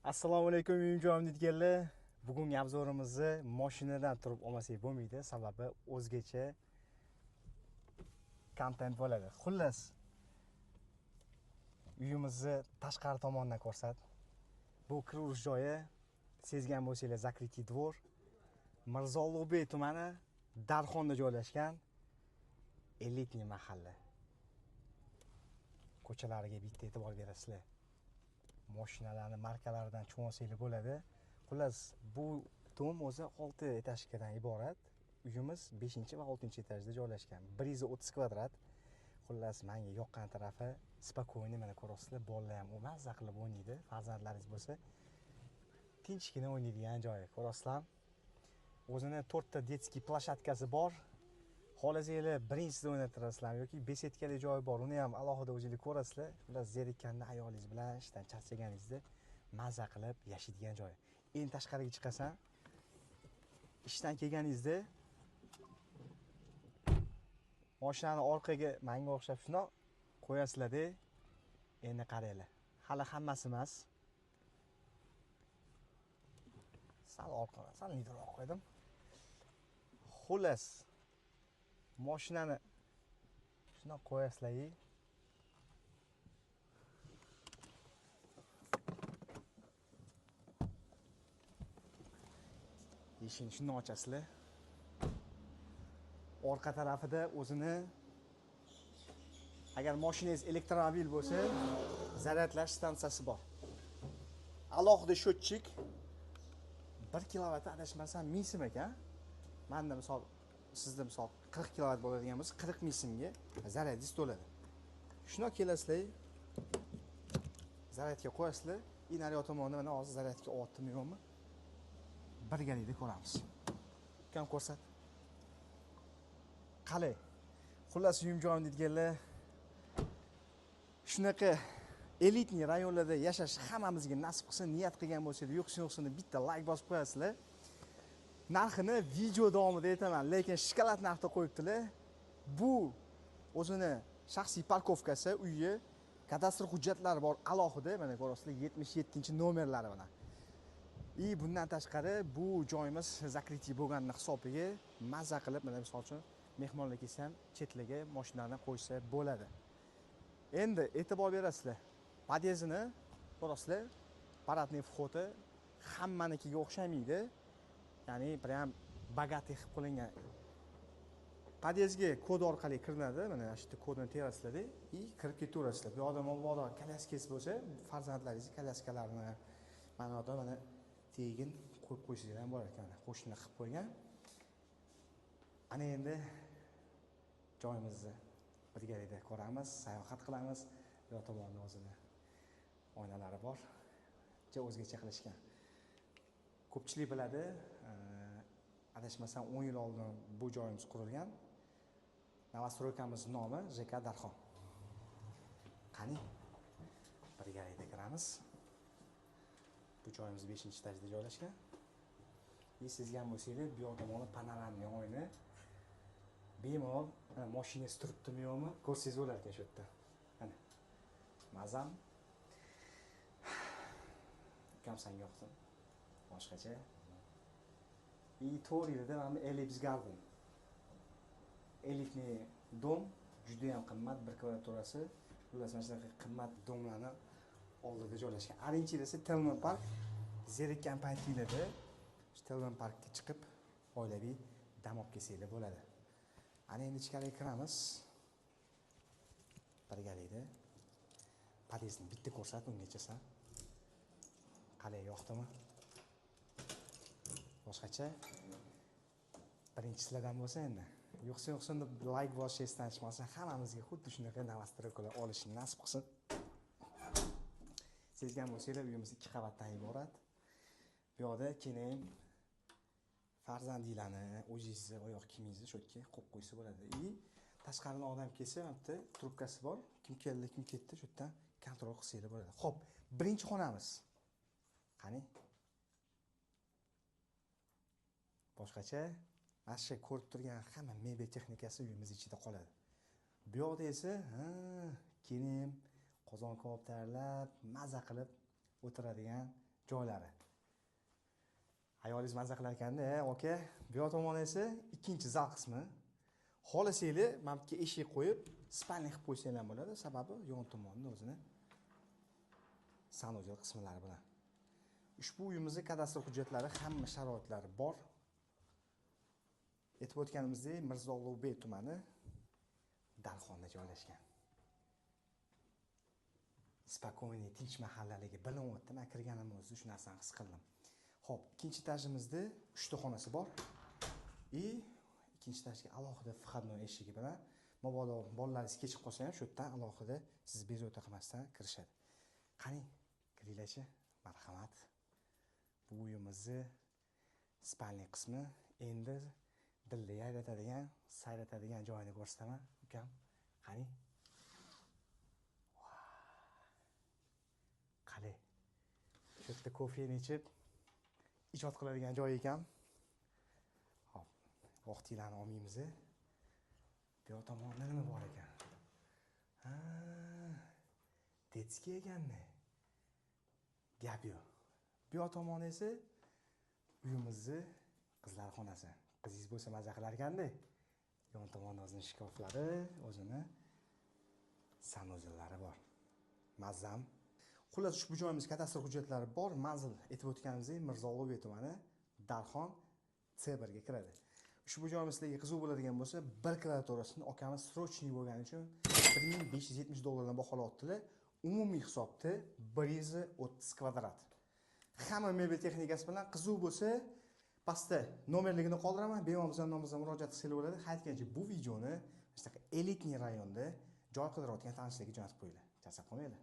Assalomu alaykum uyimjoyim deydiganlar. Bugungi obzorimizni mashinadan turib olmasak bo'lmaydi, sababi o'zgacha kontent bo'ladi. Xullas, uyimizni tashqari tomondan ko'rsat. Bu kiraverish joyi, sezgan bo'lsanglar, закрытый двор. Mirzo Ulug'bek tumani Darxonda joylashgan elitniy mahalla. Ko'chalariga bitta e'tibor berasizlar. Mashinalarni markalaridan tushunsangiz bo'ladi. Xullas, bu dom o'zi 6 etajkadan iborat. Uyimiz 5 va 6 etajda joylashgan. 130 kvadrat. Xullas, menga yoqqan tarafi спокойный, mana ko'rasizlar, bolalar ham mazza qilib o'ynaydi. Farzandlaringiz bo'lsa, tinchgina o'ynaydigan joyi. Ko'rasizlar. O'zini 4 ta детский площадка si bor. Xohlasanglar birinchisida o'ynattirasizlar yoki беседка li joyi bor. Uni ham alohida o'zingiz ko'rasizlar. Xullas, zerikkanda ayolingiz bilan ishdan charchaganingizda mazza qilib yashaydigan joyi. Endi tashqariga chiqasan, ishdan kelganingizda mashinani orqaga menga o'xshab shundoq qo'yasizlar-da. Endi qaranglar. Hali hammasi emas. Sal orqaga, sal nidroq qo'ydim. Xullas, mashinani shundoq qo'yasizlar. Eshikni shundoq ochasizlar. Orqa tarafida o'zini, agar mashinangiz elektromobil bo'lsa, zaryadlash stansiyasi bor. Alohida счетчик 1 kilovat adashmasam 1000 so'm ekan. Menda misol, sizda misol 40 kilovat bo'ladigan bo'lsa, 40 ming so'mga zaryadingiz to'ladi. Shundoq kelasizlar, zaryadga qo'yasizlar, и naryoq tomonda mana hozir zaryadga olyaptimi yo'qmi? Birgalikda ko'ramiz. Ukam ko'rsat. Qalay? Xullas, uyim joyim deydiganlar, shunaqa elitniy rayonlarda yashash hammamizga nasib qilsin. Niyat qilgan bo'lsangiz, yo'qsin yo'qsin deb bitta like bosib qo'yasizlar. Narxini video davomida aytaman, lekin shokolad narxda qo'yibdilar. Bu o'zini shaxsiy парковка si, uyi, kadastr hujjatlari bor alohida, mana ko'rasizlar 77-nomerlari mana. И bundan tashqari bu joyimiz закрытый bo'lganini hisobiga mazza qilib, mana misol uchun mehmonlar kelsa ham chetlarga mashinani qo'ysa bo'ladi. Endi e'tibor berasizlar. Podyezdini ko'rasizlar, парадный вход i hammanikiga o'xshamaydi. Ya'ni prям богатый qilib qilingan. Podyezdga kod orqali kiriladi. Mana shu yerda kodini terasizlar и kirib ketaverasizlar. Bu yoqda mabodo kolyaskasi bo'lsa, farzandlaringizni kolyaskalarini mana bu yoqda mana tegin qo'yib qo'ysangiz ham bo'lar ekan. Qo'shni qilib qo'ygan. Ana endi joyimizni birgalikda ko'ramiz, sayohat qilamiz. Bu yoq tomonda o'zini oynalari bor. Ja o'zgacha qilishgan. Ko'pchilik biladi, adashmasam 10 yil oldin bu joyimiz qurilgan. Новостройка miz nomi ЖК Darxon. Qani birgalikda kiramiz. Bu joyimiz 5-etajda joylashgan. И sezgan bo'lsangiz, bu yoq tomoni панорамный oyna. Bemalol mashinangiz turibdimi yo'qmi, ko'rsangiz bo'lar ekan shu yerda. Mana. Mazam. Ukam senga yoqdim. Boshqacha. И 4 yilda mana bu Ellipse Garden. Элитный дом, juda ham qimmat, bir kvadraturasi. Xullas, mana shunaqa qimmat дом larni oldida joylashgan. Arinchida esa Telman Park, zerikkan paytinglarda shu Telman Parkka chiqib oilaviy dam olib kelsanglar bo'ladi. Ana endi ichkariga kiramiz. Birgalikda podyezdni bitta ko'rsat ungacha san. Qalay, yoqdimi? Boshqacha. Birinchi sizlardan bo'lsa endi. Yo'qsa yo'qsin deb like bosish esdan chiqmasin. Hammamizga xuddi shunaqa новостройка lar olishni nasib qilsin. Sezgan bo'lsanglar, uyimiz 2 qavatdan iborat. Bu yoqda keyin farzandinglarni, o'zingizni oyoq kiyimingizni shu yerga qo'yib qo'ysa bo'ladi. И tashqaridan odam kelsa, mana bitta trubkasi bor. Kim keldi, kim ketdi, shu yerdan контроль qilsanglar bo'ladi. Xo'p, birinchi xonamiz. Qani? Boshqacha. Mana shu ko'rib turgan hamma mebel texnikasi uyimiz ichida qoladi. Bu yoqda esa, keyin qozon kabob tayyorlab, maza qilib o'tiradigan joylari. Ayolingiz maza qilar ekanda, aka. Bu yoq tomoni esa ikkinchi zal qismi. Xohlasanglar, mana bu yerga eshik qo'yib, спальня qilib qo'ysanglar ham bo'ladi. Sababi yon tomonda o'zini санузел qismlari bilan. Ushbu uyimizning kadastr hujjatlari, hamma sharoitlari bor. Aytib o'tganimizdek, Mirzo Ulug'bek tumani Darxonda joylashgan. Спокойный, tinch mahallaligi bilinyapti. Men kirganim o'zida shu narsani his qildim. Xo'p, ikkinchi etajimizda 3 ta xonasi bor. И ikkinchi etajga alohida входной eshigi bilan mabodo bolalaringiz kechib qolsa ham shu yerdan alohida siz bezovta qilmasdan kirishadi. Qani, kiringlarchi, marhamat. Bu uyimizni спальня qismi. Endi dilni yayratadigan, sayratadigan joyini ko'rsataman, ukam. Qani? Qalay? Shu yerda kofeni ichib ijod qiladigan joy ekan. Xo'p, vaqtinglarni olmaymiz. Bu yoq tomonda nima bor ekan? Ha, детский ekanmi? Gap yo'q. Bu yoq tomoni esa uyimizni qizlar xonasi. Qizingiz bo'lsa maza qilar ekanda. Yon tomonda o'zini shkaflari, o'zini санузел lari bor. Mazzam. Xullas, ushbu joyimiz kadastr hujjatlari bor. Manzil aytib o'tganimizdek, Mirzo Ulug'bek tumani Darxon C1 ga kiradi. Ushbu joyimiz sizlarga qiziq bo'ladigan bo'lsa, bir kvadraturasini akamiz срочный bo'lgani uchun 1570 dollardan baholayaptilar. Umumiy hisobda 130 kvadrat. Hamma mebel texnikasi bilan qiziq bo'lsa, pastda nomerligini qoldiraman. Bemalol bizning nomimizdan murojaat qilsangiz bo'ladi. Aytgancha, bu videoni shunaqa элитный rayonda joy qidirayotgan tanishlarga jo'natib qo'yinglar. Charchab qolmanglar.